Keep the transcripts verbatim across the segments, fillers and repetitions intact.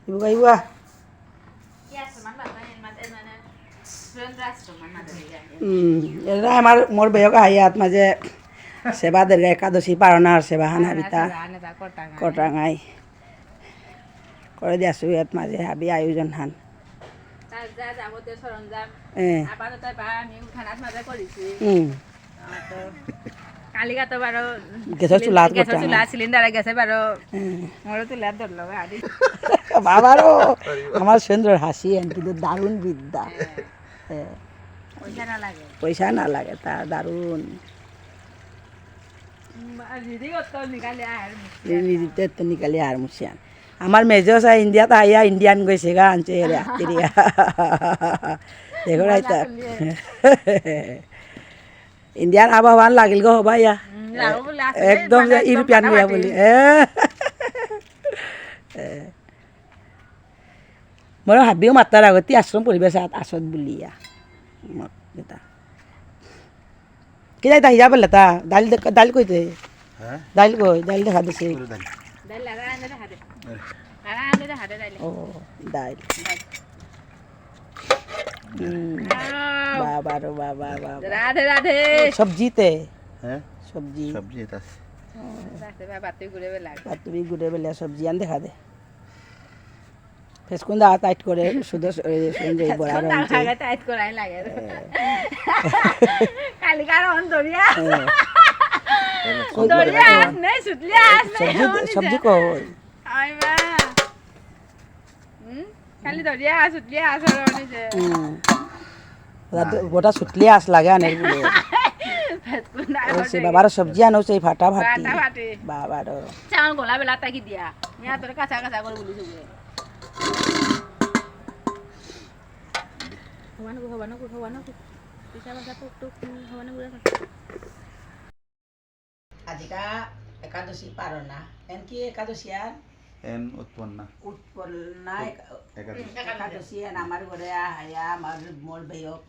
ইবুগা, ইবুগা। হুম, এরা আমার, মোর বেয়ক আহাত মাঝে সেবা দেরগা একাদশী পারনার সেবা হান হাবিতা। কটাঙাই। করে দিয়াসু ইয়াত মাঝে হাবি আয়োজন হান। তার যা যাবতীয় সরঞ্জাম, এ। আপাতত বা আমি উঠানাত মাঝে করেছি। হুম। আর তো কালিকা তো বারো গেছে সিলিন-, চুলাত গেছে করতে চুলা, আমার। সিলিন্ডারে গেছে বারো। হুম। মোরও চুলাত ধরলো গা আদি। বাবারও, আমার সুন্দর হাসি এন কিন্তু দারুণ বিদ্যা। হ্যাঁ। হ্যাঁ। পয়সা না লাগে। পয়সা না লাগে, তা দারুণ। উম, আর দিদি কত নিকালে আর মুশকিল। দিদি তো নিকালে আর মুশকিল। আমার মেজো সা ইন্ডিয়াত আইয়া ইন্ডিয়ান গইছে গা আনছে রে আতিরিয়া। দেখো রাইতা। ইন্ডিয়ান আবহাওয়ান লাগিল গো হবা ইয়া। হুম, লাগো বলে আসলে একদম যে বাজার একদম ইউরোপিয়ান গয়া ফাটাফাটি। বলি। এ। এ। মোর হাবিও মাত্তার আগতে আশ্রম পরিবেশ আত-, আসত বুলিয়া। মত যেটা। কি যাইতা হিজা বললে তা? ডাল দে-, ডাল কইতে? হ্যাঁ? ডাল কই? ডাল দেখা দিছে। পুরো ডাল। ডাল লাগা আনতে দেখা দে। আরে। লাগা আনতে দেখা দে ডাল। ও, ডাল। ডাল। হুম। Wow। বাবা রে বাবা, বাবা। রাধে রাধে। সবজিতে? হ্যাঁ? সবজি। সবজি এটা আছে। রাধে বাবা, তুই ঘুরে বেলা। আর তুমি ঘুরে বেলা সবজি আন দেখা দে। ফেসকুন দা টাইট করে শুধু স-, এই সুন্দর এই বড় ফেসকুন দা রঙ আগে টাইট করাই লাগে। হ্যাঁ। কালিকার অন দরিয়া। হ্যাঁ। দরিয়া আস নেই, সুতলিয়া আস নেই, সবজি, অন সবজি দিছে। কই? আই মা। হুম? খালি দরিয়া আস, উতলিয়া আস, আর অন দিছে। হুম। ওটা তো, নাই। ওটা শুকলিয়া আস লাগে আনের বুলে। ফেসকুন না ও সে করে। বাবার সবজি আনো সেই ফাটাফাটি। ফাটাফাটি। বাবার। চাউল গলা বেলা তাকি দিয়া। ইয়া তোর কাঁচা কাঁচা করে বুলি শুয়ে। হবানো কো, হবানো কো, হবানো কো। পিছা বাসা টুক টুক, হবানো কো। আজিকা একাদশী পারনা। এন কি একাদশী আর? এন উৎপন্না। উৎপন্না উৎ-, এক-, একাদশী। একাদশী এন আমার ঘরে আহায়া, আমার মোর বেয়ক,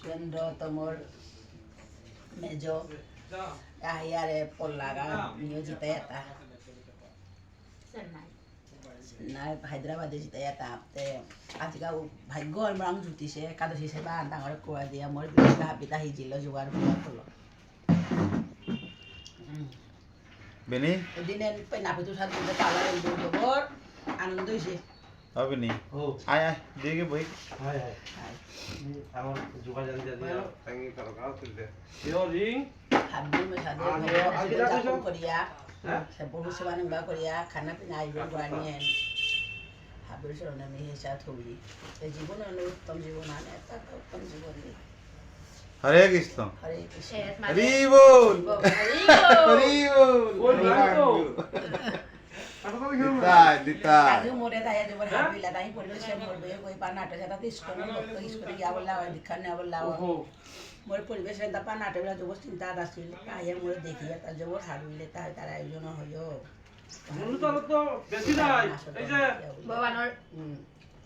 সুরেন্দ্র, তো মোর মেজো, আহায়ারে পল্লাগা, নিয়োজিত এটা। চেন্নাই। না, হায়দ্রাবাদে জিতে যেতাম। তে আজিকাল ভাগ্য আমার জুতিছে, একাদশী সেবা ডাঙর কোয়া দিয়া, মোর বিটা হাবিতা হিজিল, জোগাড় কোয়া করলো। হুম। বেনি? ওদিন এন পে নাপিত সাত দিন তালা এন দূর খবর, আনন্দ হইছে। ও বেনি? ও। আয়, আয়, দিকে বই। আয়, আয়। আয়। আমার জোগাড় জানি জানি। হ্যাঁ। আমি কারো কারো তুলতে। ইয়ো রিং। হাবির মে সাদে আর ভগবান ইয়ো, আর কি শিব জানো জাপন তো? করিয়া, হ্যাঁ? সে বহু সেবা নিবা করিয়া, খানা পিনা আয়োজন করা নিয়ে। হাবির চরণে আমি হেসা থবি। এই জীবন হলো উত্তম জীবন, আর একটা তো উত্তম জীবন নেই। হরে কৃষ্ণ। হরে কৃষ্ণ। হরি বল। হরি বল। হরি বল। বল, বল তো। দিতাই, দিতাই। আজও মোরে তাই আজও মোর হাবিলা তাই পরিবেশে মোর বয়ে কই পানা আটা জাতা ইস্কনে ভক্ত ইস্কনে গিয়া বললা, দীক্ষা নিয়া বললা। ওহো। মোর পরিবেশ এনতা পানা আটা বেলা জবর চিন্তা আছিল। তাই মোর দেখি এটা জবর হারুইলে তাই তার আয়োজন হইল। মনু তো তো বেশি নাই। এই যে ভগবানর হুম।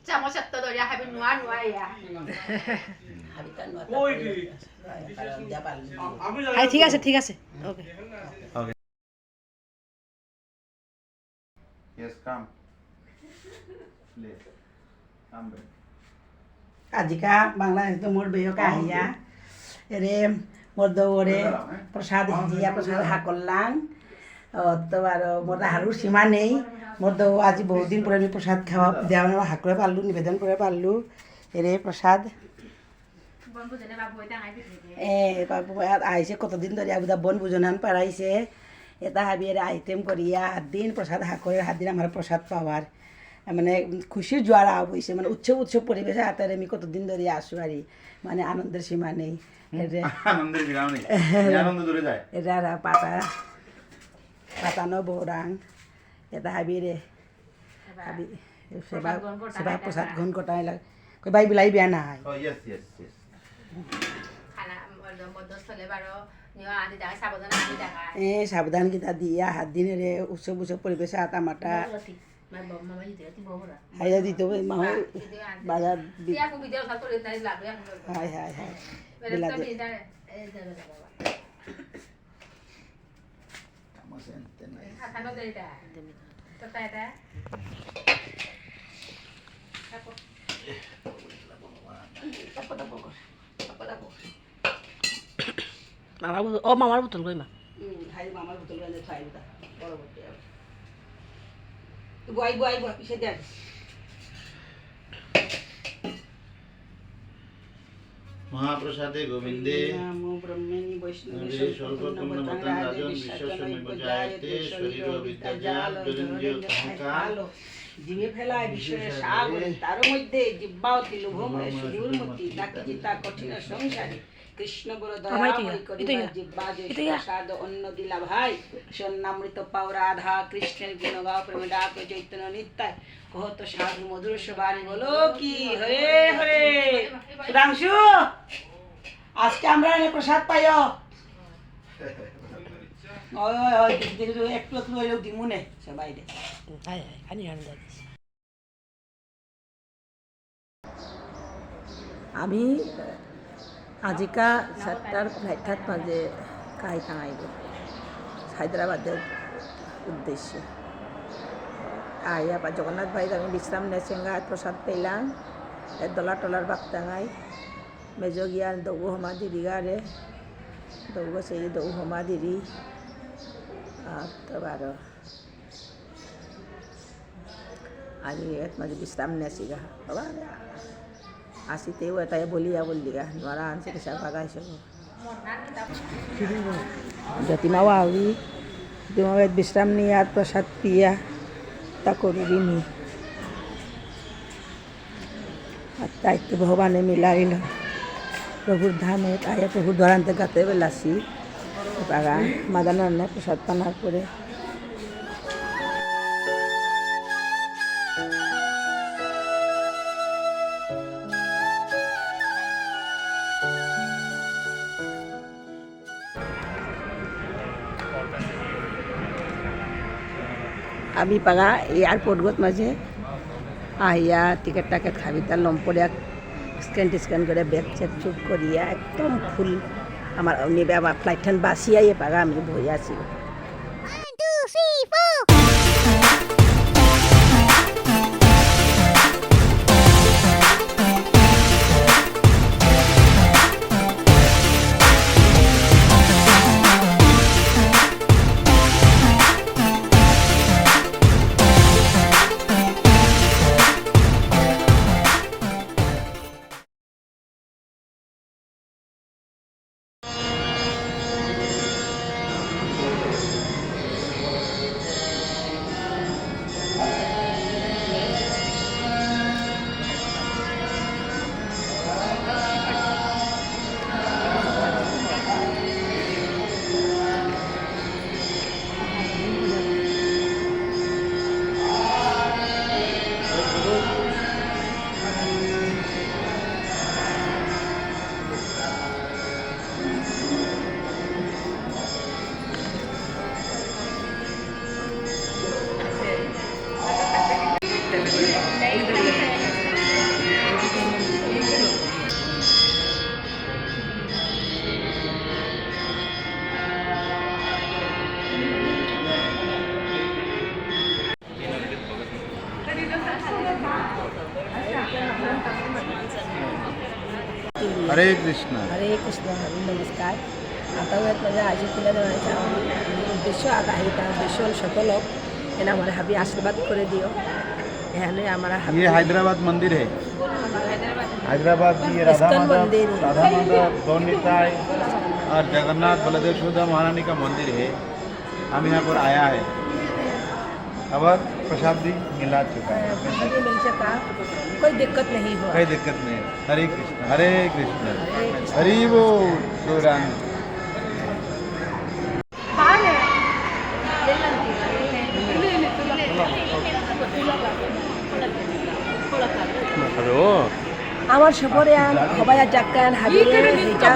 চামচ এত দরিয়া হাবি নোয়া নোয়া ইয়া। হাবিতা নোয়া কই তা কি? দিয়া পারলি। আমি জানি হাই, ঠিক আছে, ঠিক আছে। ওকে। ওকে। Yes, come. Please. Come back. আজিকা বাংলাদেশ তো মোর বেয়ক আহিয়া। এরে মোর দৌরে প্রসাদ হিজিয়া প্রসাদ হাকরলাং। ও, তো আর মোর হারুর সীমা নেই। মোর দৌ আজি বহুত দিন পরে আমি প্রসাদ খাওয়া দেওয়া হাকরে পারলু, নিবেদন করে পারলু। এরে প্রসাদ। বনভোজনে বাবু এটা আই দিতে। এ, বাবু, আর আইছে কতদিন ধরে আবুদা বনভোজন আন পারাইছে। এটা হাবিয়ে আইটেম করিয়া, হাত দিন প্রসাদ হাকরে, হাত দিন আমার প্রসাদ পাওয়ার। মানে, খুশির জোয়ার আ বইছে, মানে, উৎসব, উৎসব পরিবেশে আতারে আমি কতদিন ধরে আসু আরি, মানে, আনন্দের সীমা নেই। হুম, এরে আনন্দের বিরাম নেই। এই আনন্দ দূরে যায়। এরে আর পাতা, পাতা ন বৌরাং, এটা হাবিরে। হাবি, সেবা, প্রসাদ গ্রহণ করতে সেবা হয়, প্রসাদ দেখা। গ্রহণ করতে হয় লাগে। কই ভাই বিলাই বিয়া না হয়। Oh, yes, yes, yes. খানা, মধ্যস্থলে বারো, নিয়ে আনি দেখা, সাবধান আনি দেখা। এ, সাবধান কিতা দিয়া, হাত দিনে রে, উৎসব উৎসব পরিবেশে আতা মাতা। বড় রাতি। মা বাবা, মামা জিতে রাতি বড় রাতি। হাইয়া দিতে হবে, মা হয়। হ্যাঁ, video আনতে। বাজার বি- তুই এখন video সব করে তাই লাগবে, এখন করে। হায়, হায়, হায়। বেলা তো বিলা দে। বিদায়, এই যাবে বাবা। Estamos en tener. Hasta no te da. Toca, ¿verdad? তারপর, তারপর কর। তারপর, তারপর। মামার বোতল, ও মামার বোতল কই মা? হুম, হাই মামার বোতল এনে খাই ওটা। বড় বোতল। বয়, বয়, বয়, পিছে দে। মহাপ্রসাদে গোবিন্দে নমো ব্রহ্মণি বৈষ্ণবে নমো সর্বপুণ্যমতাং রাজন রাজন বিশ্বস্য বিশ্বস্য নৈব নৈব জায়তে জায়তে শরীরো শরীরো বিদ্যা বিদ্যা জাল জাল জ্বলন্তি জ্বলন্তি কালো। কালো। জীবে ফেলায় বিষয় সাগরে, তার মধ্যে জিহ্বা অতি লোভময় সুদূর মতি, তাকে জিতা কঠিন সংসারে। কৃষ্ণ বল আমায় দয়াময় দিয়া, করিবার ইতে ইয়া, জিহ্বা যে ইতে ইয়া। প্রসাদ অন্য দিলা ভাই। স্বর্ণামৃত পাও রাধা কৃষ্ণের গুণ গাও প্রেমে ডাকো চৈতন্য নিতাই। কহত সাধু মধুর সবারি বলো কি হরে হরে। সুধাংশু, আজকে আমরা এনে প্রসাদ পাইও। ওই, ওই, ওই, ধীরে ধীরে একটু একটু হইলেও দিমুনে সবাই দে। হায়, হায়, খানি খানি দাও। আমি আজিকা সাতটার ফ্লাইটহাত মাঝে কাই টাঙাইব হায়দ্রাবাদের উদ্দেশ্যে। আইয়া বা জগন্নাথ ভাইত আমি বিশ্রাম নেসেঙ্গা, প্রসাদ পেলাম, এ ডলার টলার বাপ টাঙাই, মেজো গিয়া দৌগো হমা দিরিগারে, দৌগো সেই দৌ হমা দিরি, আর তো বারো। আজি এত মাঝে বিশ্রাম নেসিগা। বাবা, আসিতেও এটাই বলিয়া বললিগা, নোয়ারা আনছে কিসা বাগাইছে গো। যতিমা বাবি, যতিমা বাবি বিশ্রাম নিয়ে আর প্রসাদ পিয়া তা করি দিনি। আর তাই তো ভগবানে মিলাইল। প্রভুর ধামে, তাই প্রভুর দরান্তে গাতে বেলাসি। বাগা মাদান রান্না প্রসাদ পানার পরে। আমি পাগা এয়ারপোর্ট গত মাঝে আহিয়া টিকিট টাকেট খাবিতা লম্পরিয়া স্ক্যান টিস্ক্যান করে ব্যাগ চেক চুক করিয়া একদম ফুল আমার নিবে আমার ফ্লাইট ঠান বাসিয়া ইয়ে পাগা আমি বই আছি। হরে কৃষ্ণ। হরে কৃষ্ণ, হরি নমস্কার। আতাও এক বাজে আইসি তুলে দেওয়া হয়েছে। আমি উদ্দেশ্য আগ আহিতা, উদ্দেশ্য হল সকলক, এনে আমার হাবি আশীর্বাদ করে দিও। এখানে আমার হাবি ये हैदराबाद मंदिर है। हैदराबाद की ये राधा इस्कन माधव, मंदिर है। राधा माधव, गौर निताई और जगन्नाथ बलदेव सुभद्रा महारानी का मंदिर है। हम यहाँ पर आया है। अब प्रसाद भी मिला चुका है। हाँ, प्रसाद भी मिल चुका। कोई दिक्कत नहीं हुआ। कोई दिक्कत नहीं। हरे कृष्ण, हरे कृष्ण। हरे कृष्ण। हरि बोल, गौरांग। হ্যালো। আমার সফরে আন, হবাই আর জাক্কান, হাবিরে, হেজা,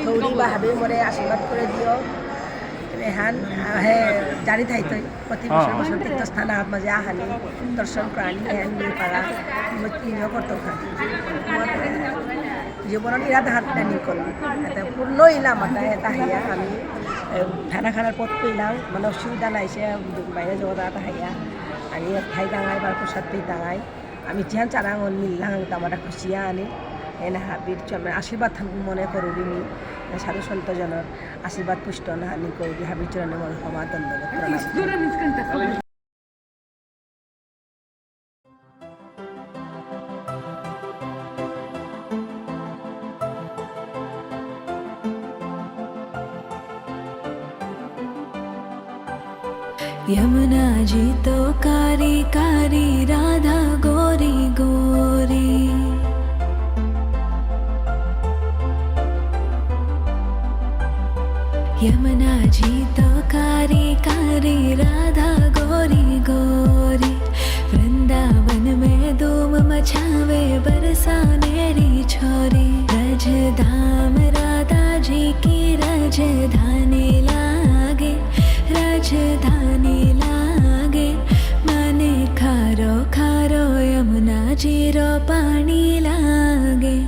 গৌরী বা হাবিরে মোরে আশীর্বাদ করে দিও। এহান, আহ, হে, জারি থাইতই, প্রতি হ্যাঁ, বছর হ্যাঁ। বছর তীর্থস্থান আহাত মাঝে আহানি, দর্শন করানি, এহান নিয়ে পারা, মত নিয়ে করতে খান। মত, জীবন ইরাদা হাত planning করলাম। এতে পূর্ণ ইলাম, এটা, এটা হাইয়া, আমি, এ, খানা খানার পথ পেলাম, মানে অসুবিধা নাই, সে বাইরে যাওয়া দাঁড়াতে হাইয়া। আমি এক ভাই দাঁড়াই, বার প্রসাদ পেয়ে দাঁড়াই। আমি যেহান চারাং অহান মিললাং, তো আমার খুশি আনি। এনা হাবির চরণে আশীর্বাদ থান মনে করুরি মি। সাধু সন্ত জনর আশীর্বাদ পুষ্ট না হানি করুরি, হাবির চরণে মনে ক্ষমা দণ্ডবত প্রণাম। यमुना जी तो कारी कारी, राधा गोरी गोरी। यमुना जी तो कारी कारी, राधा गोरी गोरी। वृंदावन में धूम मचावे, बरसाने री छोरी। ब्रज धाम राधा जी की राजधानी लागे, राजधानी लागे। मने खारो खारो यमुना जीरो पानी लागे।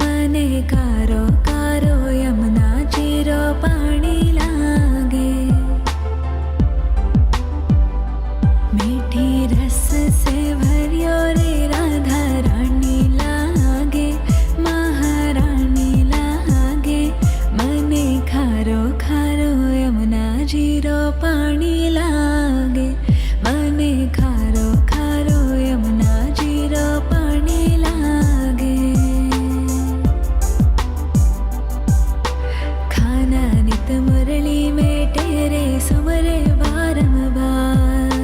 मने खारो खारो यमुना जीरो पानी लागे। मीठी रस से भरियो रे, राधा रानी लागे, महारानी लागे। मने खारो खारो यमुना जीरो पानी लागे। मने खारो खारो यमुना जीरो पानी लागे। खाना नित मुरली में टेरे, सुमरे बारंबार।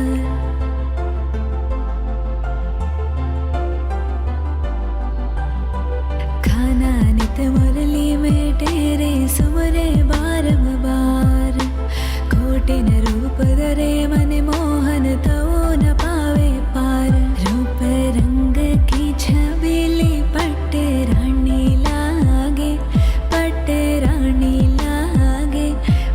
खाना नित मुरली में टेरे, सुमरे बारंबार। कोटिन रूप धरे मन मोहन, तऊ न पावे पार। रूप रंग की छबीली, पट्ट रानी लागे, पट्ट रानी लागे।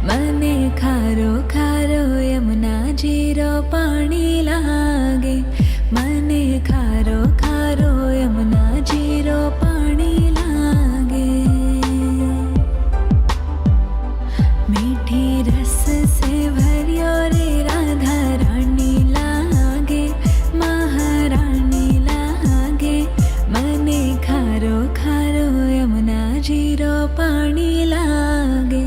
मने खारो खारो यमुना जीरो पानी लागे। मने खारो खारो यमुना जीरो पानी लागे। मीठी रस से भरियो रे, राधा रानी लागे, महारानी लागे। मने खारो खारो यमुना जीरो पानी लागे।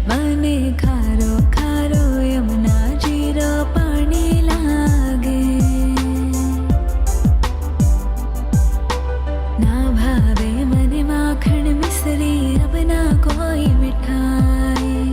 मने खारो खारो यमुना जीरो पानी लागे। ना भावे मने माखन मिसरी, अब ना कोई मिठाई।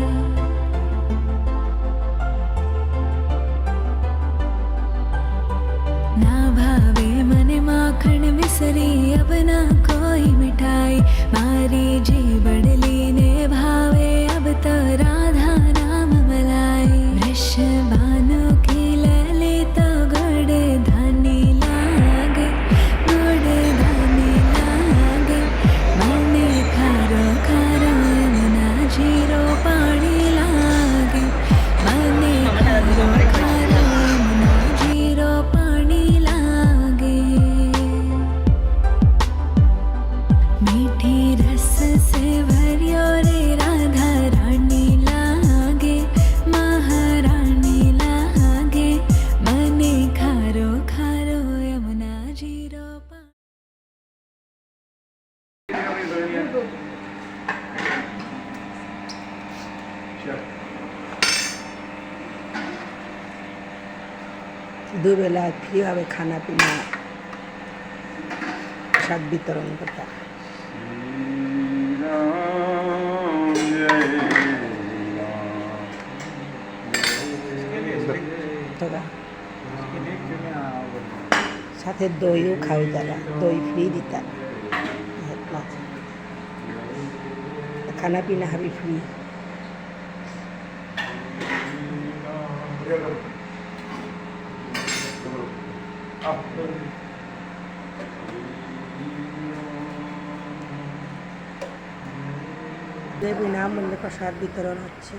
ना भावे मने माखन मिसरी, अब ना कोई मिठाई। मारी जी बड़ली ने भावे, अब तो राधा नाम मलाई। वृषभानु की ललित गुड़ धानी लागे, गुड़ धानी लागे। मने खारो खारो यमुना जीरो पानी लागे। मने खारो खारो यमुना जीरो पानी लागे। मीठी रस से भरियो रे, राधा रानी लागे, महारानी लागे। मने खारो खारो यमुना जीरो पा- দুবেলা ফ্রিভাবে খানা পিনা, প্রসাদ বিতরণ করতা। তোরা সাথে দইও খাওয়াইতারা, দই ফ্রি দিতা। খানা পিনা হাবি ফ্রি। বিনামূল্যে প্রসাদ বিতরণ হচ্ছে।